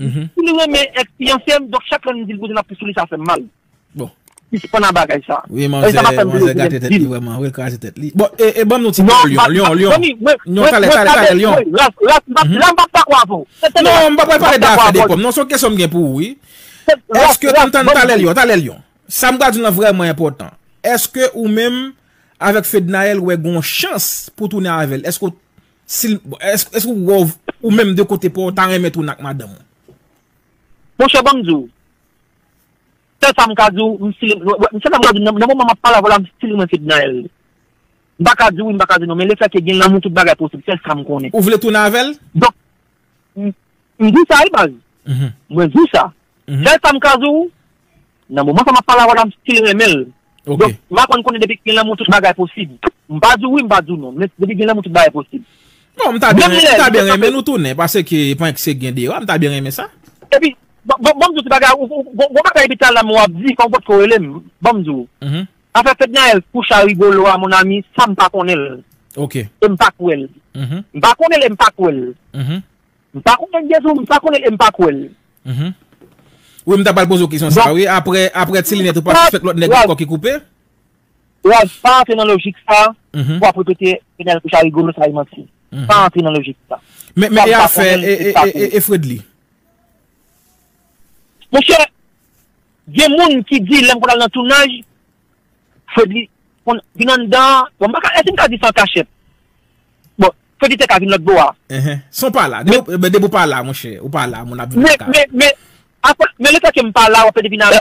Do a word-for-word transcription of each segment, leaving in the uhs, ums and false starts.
Si li renmen èks fiyanse m, donk chak lè m di l bouzen ap pis sou li, sa fè m mal. Bon. Sispann a bagay sa. Wi, manzè, manzè gate tèt li vrèman, wi, l kraze tèt li. Bon, e, e ban m yon ti non, pwen Lyon, Lyon, Lyon. Lyon, talè, talè, talè, Lyon. Ras, ras, m pa, la m p ap dakò avè w. Non, m pa pral pale de afè de pòm. Non, se yon kesyon m gen pou ou, wi. Èske tann, tann, talè Lyon, talè Lyon. Sa m pral di w lan vrèman enpòtan. Èske ou menm, avèk Fednaelle, wè gon chans pou tounen avè l? Èske w, si l, èske, èske w wè w, ou menm de kote pa w, ta renmen tounen ak madanm ou? Monchè, ban m di w. Sèl sa m ka di w, m still, m, m, sèl sa m ka di w, nan, nan moman m ap pale avè w la, m still renmen Fednaelle. M pa ka di w wi, m pa ka di w non, men lefètke gen lanmou, tout bagay posib, sèl sa m konnen. Ou vle tounen avè l? Donk, m, m di w sa wi, baz. Mwen di w sa. Sèl sa m ka di w, nan moman sa m ap pale avè w la, m still renmen l. Donk, m aprann konnen depi gen lanmou, tout bagay posib. M pa di w wi, m pa di w non, men depi gen lanmou, tout bagay posib. Non, m ta byen, m ta byen renmen nou tounen, paske pandan se gen deba, m ta byen renmen sa. Epi, bon, bon, bon, m di w ti bagay, ou, ou, gon, gon bagay epi talè m w ap di, kòm w potko rele m, ban m di w. Afè Fednaelle kouche a Rigolo a, mon ami, sa m pa konnen l. E m pa kwè l. M pa konnen l e m pa kwè l. M pa konnen Jezi, m pa konnen l e m pa kwè l. Wi, m ta pral poze w kesyon sa, wi. Apre, apre ti linèt ou pati fèk lòt nèg kò ki koupe? Raz, pa antre nan lojik sa, pou w ap repete Fednaelle kouche a Rigolo, sa e manti. Pa antre nan lojik sa. Men, men e afè, e, e, e, e Fredly? Monchè, gen moun ki di lè m konn al nan tounaj, Fredly konn vin anndan, bon, m pa ka, èske m ka di san kachèt? Bon, Fredly te ka vin lòt bò a. Enhen. San w pa la. Depi, depi w pa la, monchè, ou pa la, moun ap vin nan kay. Men, men, men, apre, men letan ke m pa la, w ap fè depi nan,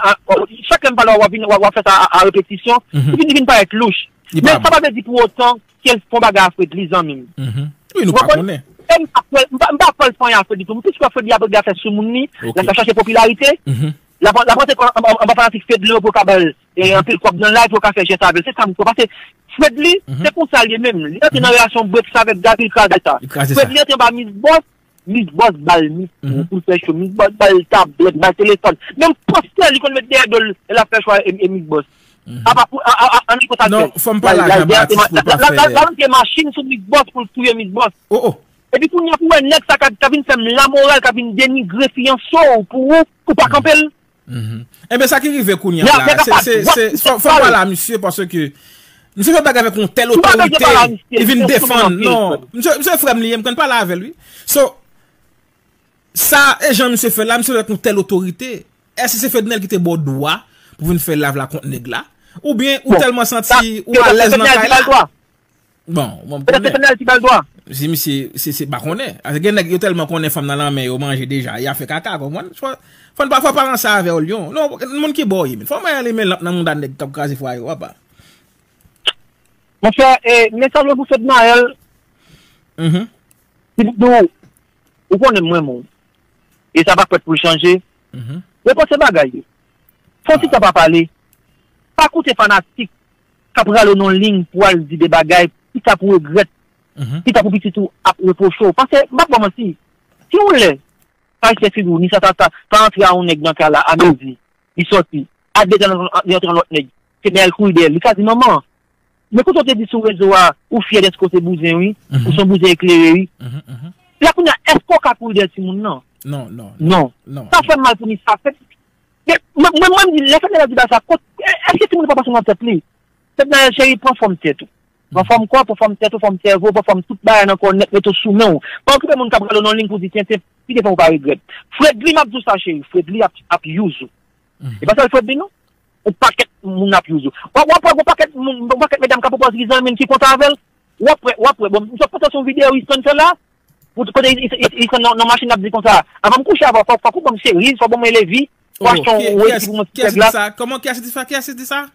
chak lè m pa la, w ap vin, w ap, w ap fè sa a, a repetisyon, li vin, li vin parèt louch. Men sa pa vle di pou otan ke l fè yon bagay a Fredly, zanmi m. Wi, nou pa konnen. E m pa kwè, m pa, m pa kwè l fè anyen a Fredly tou. M plis kwè Fredly ap regle afè sou moun li, l ap chache popilarite. L ap, l ap rantre anba, anba, anba fanatik Fedly yo pou yo ka ba l, e, anpil kòb nan live pou yo ka fè jès avè l. Se sa m kwè. Paske Fredly, se konsa l ye menm. Li rantre nan relasyon Brix avèk Gaby, li kraze sa. Fredly rantre anba Miss Boss, Miss Boss ba l mikwo pou l fè show. Miss Boss ba l tablèt, ba l telefòn. Menm postè li konn met dèyè do l lè l ap fè show a e, e Miss Boss. Apa pou, a, a, a, ann konsa l fè. Non, fò m pale a Jean Baptiste pou l pa fè. L al rantre machin sou Miss Boss pou l touye Miss Boss. Epi kounye a pou wè nèg sa k ap, k ap vin fè m lamoral, k ap vin denigre fiyanse w pou ou, ou pa kanpe l. Enben, sa ki rive kounye a la, se, se, se, fò, fò m pale a misye, paske misye fè bagay avèk yon tèl otorite, li vin defann, non, misye, misye frè m li ye, m konn pale avè l, wi. So, sa, e jan misye fè la, misye fè avèk yon tèl otorite. Èske se Fednaelle ki te ba w dwa pou vin fè live la kont nèg la? Oubyen ou tèlman santi ou alèz nan kay la? Bon, bon, petèt se Fednaelle ki ba l dwa. Si misye, se, se pa konnen. Paske gen nèg yo tèlman konnen fanm nan lanmen yo manje deja, y ap fè kaka, konprann? Fò, fò n pa, fò pa ranse avè w, Lyon. Non, moun ki bò w ye, men. Fò mwen ale men lanp nan mouda nèg k ap kraze fwaye w, apa. Monchè, e, mesaj mwen pou Fednaelle, se pou di w, ou konnen mwen, mwen. E sa pa prèt pou l chanje. Repanse bagay yo. Fè yon ti tan pa pale. Pa koute fanatik k ap rale w nan liy pou al di de bagay, pita pou regrèt, pita pou pitit ou ap repwoche w. Paske, m p ap ba w manti, si yon lè, pa jete figi w, ni sa, sa, sa, pa antre a yon nèg nan kay la, a midi, li sòti, a de zè li antre yon lòt nèg, Fednaelle kouri dèyè l, li ka di, manman, men kote w te di sou rezo a, ou fyè dèske w se bouzen, wi, ou se yon bouzen eklere, wi. La kounye a, èske w ka kouri dèyè timoun nan? Non, non, non. Sa fè m mal pou Nisa. Men, mwen, mwen, mwen, m di, lè Fednaelle ap di bagay sa, kot, e, èske timoun nan pa pase nan tèt li? Fednaelle cheri, pran fòm tèt ou. Pran fòm kò, pran fòm tèt ou, fòm sèvo, pran fòm tout bagay nan kò w nèt, mete w sou men w. Pa okipe moun k ap rale w nan liy pou di tenten, ki te fè w pa regrèt. Fredly, m ap di w sa, cheri, Fredly ap, ap use ou. E pa sèl Fredly, non. Yon pakèt moun ap use ou. W ap, w ap wè gon pakèt moun, gon pakèt medam k ap pran pòz li zanmi l ki kontan avè l. W ap wè, w ap wè. Bon, m sot pote yon videyo Easton fè la. Pou kote Easton nan, nan machin ap di konsa, "Avan m kouche avè w, fòk, fòk ou ban m cheriz, fòk ban mwen levi, fò achte yon weti pou mwen ti tèg la." Kiyès ki di sa? Kòman, kiyès ki di sa? Kiyès ki di sa?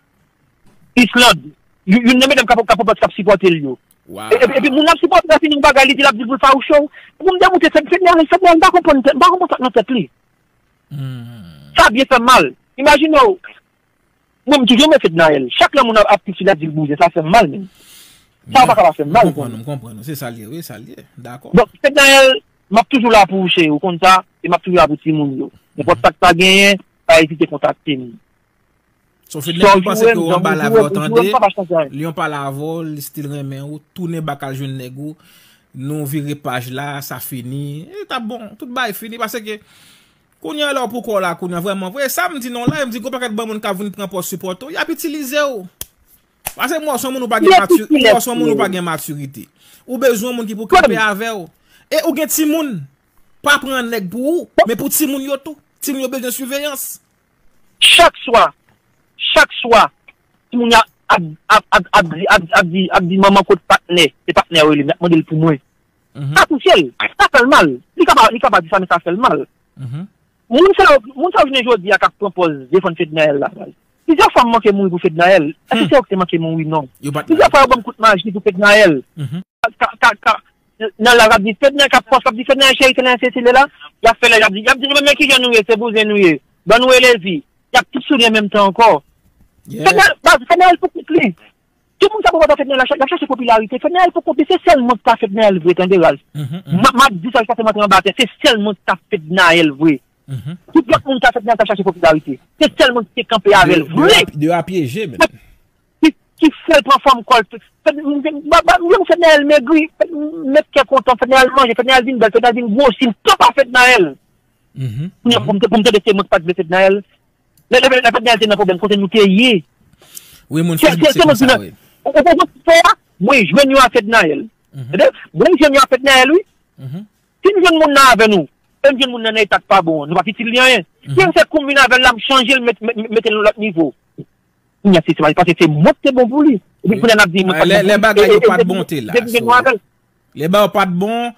Islande. Youn, youn nan medam k ap, k ap, k ap sipòte l yo. Epi, epi moun ap sipòte l ap fini yon bagay, li di l ap di l pou l fawouche w. Pou m demoute, Fednaelle, Fednaelle, m pa konprann tèt, m pa konprann sa k nan tèt li. Sa byen fè m mal. Imajine w, mwen, m toujou renmen Fednaelle. Chak lè moun ap, ap piti la di l bouzen, sa fè m mal, menm. Sa pa ka pa fè m mal. M konprann ou, m konprann ou. Se sa l ye, wi, sa l ye. Dakò. Donk, Fednaelle, m ap toujou la pou ou, cheri, ou konn sa, e m ap toujou la pou timoun yo. Nenpòt sa k ta genyen, pa ezite kontakte m. So, Fednaelle, m panse ke w anba live la, w tande, Lyon pale avè w, li still renmen ou, tounen bak al jwenn nèg ou, nou vire paj la, sa fini, e t ap bon, tout bagay fini, paske Kounye a la pou kò la, kounye a vrèman vre. Sa m di non la, m di gon pakèt bon moun k ap vin pran pòz sipòte w, y ap itilize w. Paske m wè w se yon moun ou pa gen mati, m wè w se yon moun ou pa gen matirite. Ou bezwen yon moun ki pou kanpe avè w. E ou gen timoun, pa pran nèg pou ou, men pou timoun yo tou. Timoun yo bezwen siveyans. Chak swa, chak swa, timoun yo ap, ap, ap, ap, ap, ap, ap di, ap di manman kot patnè, se patnè yo rele m, y ap mande l pou mwen. Sa touche l, sa fè l mal. Li ka pa, li ka pa di sa, men sa fè l mal. Moun sa yo, moun sa yo jounen jodi a k ap pran pòz defann Fednaelle la. Plizyè fwa m manke mouri pou Fednaelle. Èske se yo ki te manke mouri? Non. Plizyè fwa yo ban m kout maji pou Fednaelle. Ka, ka, ka, nan la, y ap di Fednaelle, k ap pòs, k ap di Fednaelle cheri, Fednaelle sesi, lè la, y ap fè lè, y ap di, y ap di nou menm men kijan nou ye, se bouzen nou ye. Ban nou elezi. Y ap tout souri an menm tan ankò. Fednaelle, baz, Fednaelle pou kont li. Tout moun sa poko ta Fednaelle, y ap chache popilarite. Fednaelle pou kont li, se sèl moun ki ta Fednaelle vre, tande Ralph. M ap di sa jiskaske m antre anba tè, se sèl moun ki ta Fednaelle vre. Tout lòt moun ta Fednaelle ta chache popilarite. Se sèl moun ki te kanpe avè l vre. Yo a pyeje menm. Ki, ki fè l pran fòm kò l. M di pou Fednaelle megri, met kè kontan, Fednaelle manje, Fednaelle vin bèl, Fednaelle vin gwosi, m kanpe a Fednaelle. Pou m tande se moun ki pa t vle Fednaelle. Lè, lè, lè Fednaelle te nan pwoblèm, kote nou te ye? Wi, moun fè nou se konsa, wi. Ou konprann sa m fè a? Mwen jwenn yo a Fednaelle. Tande? Mwen jwenn yo a Fednaelle, wi. Si m jwenn moun nan avè nou, e m jwenn moun nan nan eta k pa bon an, nou p ap itil li anyen. Si m fè kou m vin avè l la, m chanje l, met, met, mete l nan lòt nivo. Kounye a se, se pa, paske se mwen ki te bon pou li. Epi kounye a n ap di mwen pa t bon pou li. Lè, lè bagay yo pa t bon, te la. Lè bagay yo pa t bon,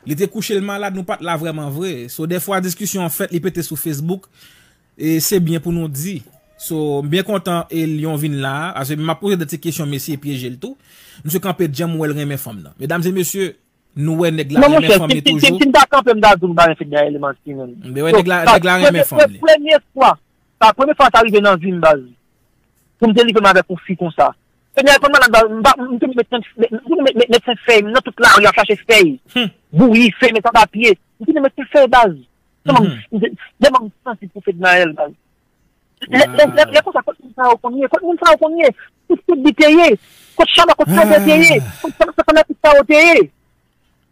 li te kouche l malad, nou pa t la vrèman vre. So, dèfwa diskisyon an fèt, li pete sou Facebook. E se byen pou nou di. So, m byen kontan e Lyon vin la a. Paske m ap poze de ti kesyon, mesye pyeje l tou. Misye kanpe djanm, ou wè l renmen fanm nan. Medam e mesye, nou wè nèg la renmen fanm li toujou. Si m ta kanpe, m ta di w m pa renmen Fednaelle, li manti menm. Men wè nèg la, nèg la renmen fanm li. Premye fwa, sa premye fwa sa rive nan vi m, baz. Pou m te livre m avèk yon fi konsa. Fednaelle konn malad, baz, m pa, m te met medsen, m te met medsen fèy m nan tout lari ap chache fèy. Bouyi, fèy, met anba pye. M te met medsen fèy, baz. Tèlman m, tèlman m sansib pou Fednaelle, baz. Lè, lè, lè, lè konsa, kot moun sa yo konn ye? Kot moun sa yo konn ye? Kot Fedby te ye? Kot Chama, kot Fedby te ye? Kot fanatik sa yo te ye?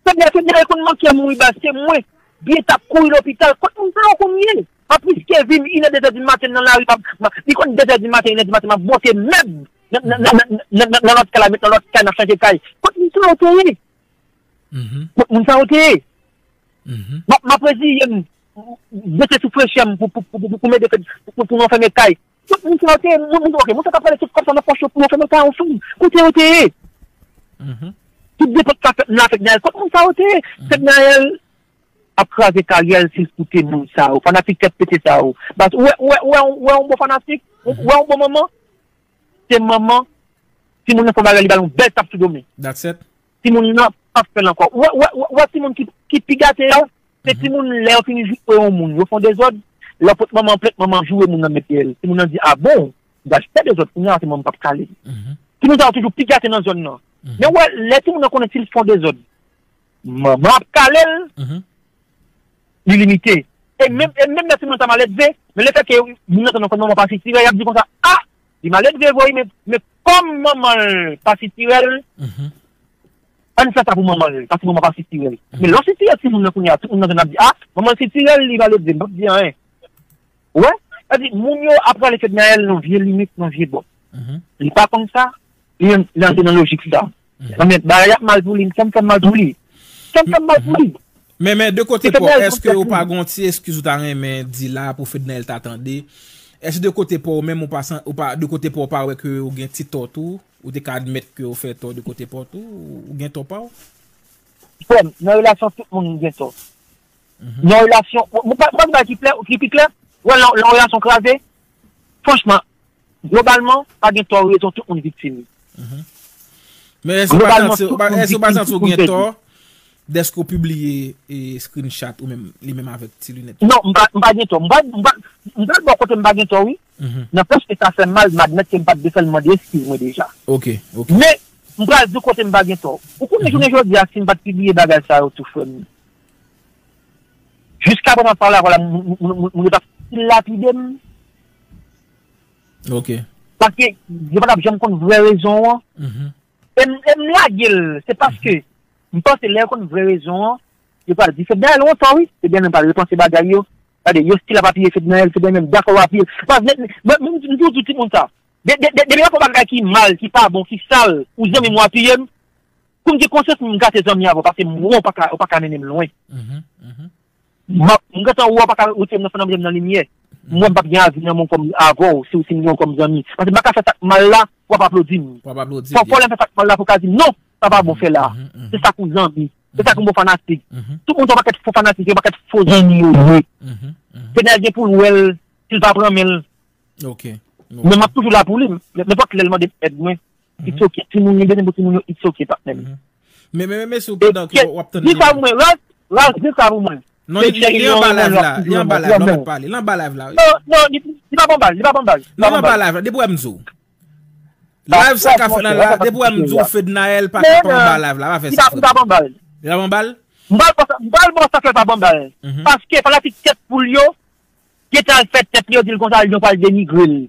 Fednaelle, Fednaelle konn manke mouri, baz, se mwen. Byen t ap kouri lopital. Kot moun sa yo konn ye? M ap riske vi m, inè, dezè di maten nan lari, m ap, m ap, li konn dezè di maten, inè di maten, m ap monte mèb nan, nan, nan, nan, nan, nan lòt kay la, met nan lòt kay, n ap chanje kay. Kot moun sa yo te ye? Kot moun sa yo te ye? M ap, m ap reziye m, jete sou frechè m pou, pou, pou, pou, pou m ede fè, pou, pou, pou nou fèmen kay. Tout moun sa yo te ye, moun, moun, ok, moun sa k ap pale tout kòb sa nan pòch yo pou yo fèmen kay ansanm. Kote yo te ye? Tout depans sa fèt nan afè Fednaelle. Kot moun sa yo te ye? Fednaelle ap kraze karyè l si l koute moun sa yo. Fanatik tèt pete sa yo. Baz, ou wè, ou wè, ou wè, ou wè yon bon fanatik? Ou wè yon bon manman? Se manman, timoun nan fè bagay, li ba l yon bèl tap sou do men. Timoun nan p ap fè l ankò. Ou wè, ou wè, ou wè, ou wè timoun ki, ki pi gate a, se timoun lè yo fin joure yon moun, yo fè yon dezòd, lè yo pot manman an plent, manman an joure moun nan met pyè l. Timoun nan di, a bon, m pral fè dezòd kounye a, se manman m p ap kale m. Timoun sa yo toujou pi gate nan zòn nan. Men ou wè, lè timoun nan konnen si l fè yon dezòd, manman ap kale l, li limite. E menm, e menm lè timoun nan ta maledve, men lefètke moun nan tande kòm manman pa sitirè, y ap di konsa, a, li maledve vre wi, men, men kòm manman l pa sitirè l, ann fè sa pou manman l, paske manman pa sitirè l. Men lè w sitirè timoun nan kounye a, tout moun nan zòn nan ap di, a, manman l sitirè l, li maledve, m p ap di anyen. Ou wè? Sa di, moun yo ap rale Fednaelle nan vye limit, nan vye bò. Li pa konn sa, li, li antre nan lojik sa. Nan men, bagay ap mal pou li, m sanm fè m mal pou li. Sanm fè m mal pou li. Men, men, de kote pa w, èske ou pa gen yon ti eskiz ou ta renmen di la pou Fednaelle ta tande? Èske de kote pa w menm ou pa, ou pa, de kote pa w pa wè ke ou gen ti tò tou? Ou te ka admèt ke ou fè tò de kote pa w tou? Ou gen tò pa w? Frè m, nan relasyon tout moun gen tò. Nan relasyon, mwen pa, mwen pa ki klè, ki pi klè, wè, nan, nan relasyon kraze, franchman, globalman, pa gen tò rezon, tout moun viktim. Men èske ou pa santi, èske ou pa santi ou gen tò dèske ou pibliye e screenshot ou menm, li menm avèk ti linèt? Non, m pa, m pa gen tò. M pa, m pa, m pral bò kote m pa gen tò, wi. Nanpèske sa fè m mal, m admèt ke m pa t dwe fè l, m mande eskiz mwen deja. Ok, ok. Men, m pral di w kote m pa gen tò. Ou konnen jounen jodi a, si m pa t pibliye bagay sa yo tou, frè m, jiskaprezan m ap pale avè w la, moun yo t ap lapide m. Ok. Paske yo pa t ap janm konn vrè rezon an. E m, e m lage l, se paske m panse lè yo konn vrè rezon an, yo pral di, se dèyè lontan, wi. Ebyen, nou pral repanse bagay yo. Gade, yo still ap apiye Fednaelle, Fednaelle menm dakò apiye l. Pas, men, men, men, m di w tout timoun sa. De, de, de, depi yo fè bagay ki mal, ki pa bon, ki sal, ou zanmi m w apiye m, pou m gen konsyans m gate zanmi avè w, paske m wè w pa ka, w pa ka mennen m lwen. M ap, m gentan wè w pa ka retire m nan fannanbri m nan limyè. M wè m p ap gen avi nan men w kòm avè w, si w si m gen w kòm zanmi. Paske m pa ka fè sa k mal la, w ap aplodi m. W ap aplodi m, fò, fò lè m fè sa k mal la pou w ka di m non, sa pa bon fè la. Se sa k ou zanmi. Se sa k ou bon fanatik. Tout moun se yon pakèt fo fanatik, yon pakèt fo zanmi yo ye. Fednaelle gen pou l wè l, si l pa pran men l. Men m ap toujou la pou li. Nenpòt lè l mande èd mwen, it's ok. Timoun, m bezwen pou timoun yo, it's ok, patnè m. Men, men, men, men, si w pandan ke w ap tann li. Di sa pou mwen, Ras, Ras, di sa pou mwen. Non, li, li anba live la, li anba live la, ou mèt pale. Li anba live la, wi. Non, non, li, li pa ban bal, li pa ban bal. Non, li anba live la, depi w wè m di w. Live sa k ap fèt la, depi w wè m di w Fednaelle pa ka pa anba live la, pa fè sa, frè. Li pa ban bal. Li pa ban bal? M pral ba w sa, m pral ba w sa fè pa ban bal. Paske fanatik tèt poul yo, gentan al fè tèt li, yo di l konsa, Lyon pral denigre l.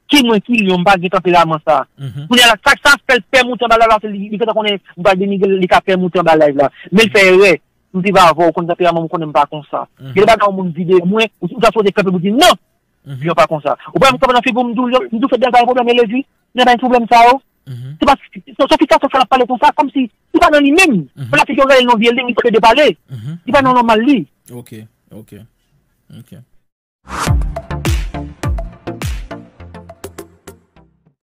Ki mwen, ki Lyon, m pa gen tanperaman sa. Kounye a la, sa, sa fè l pè moute anba live la, se li, li gentan konnen m pral denigre l, li ka pè moute anba live la. Men l fè erè. M viv avè w, ou konn tanperaman m, ou konnen m pa konsa. Gen de bagay yon moun di de mwen, ou, ou ta sipoze kanpe pou di non. Lyon pa konsa. Ou pa wè m kanpe nan figi w, m di w, m di w Fednaelle pa gen pwoblèm, Elodie, Fednaelle pa gen pwoblèm sa yo. Se pa, se, se yon fi sa, sa l ap pale konsa, kòmsi li pa nan li menm. Fanatik yo gade l nan vye li, li pa de pale. Li pa nan nòmal li. Ok, ok, ok.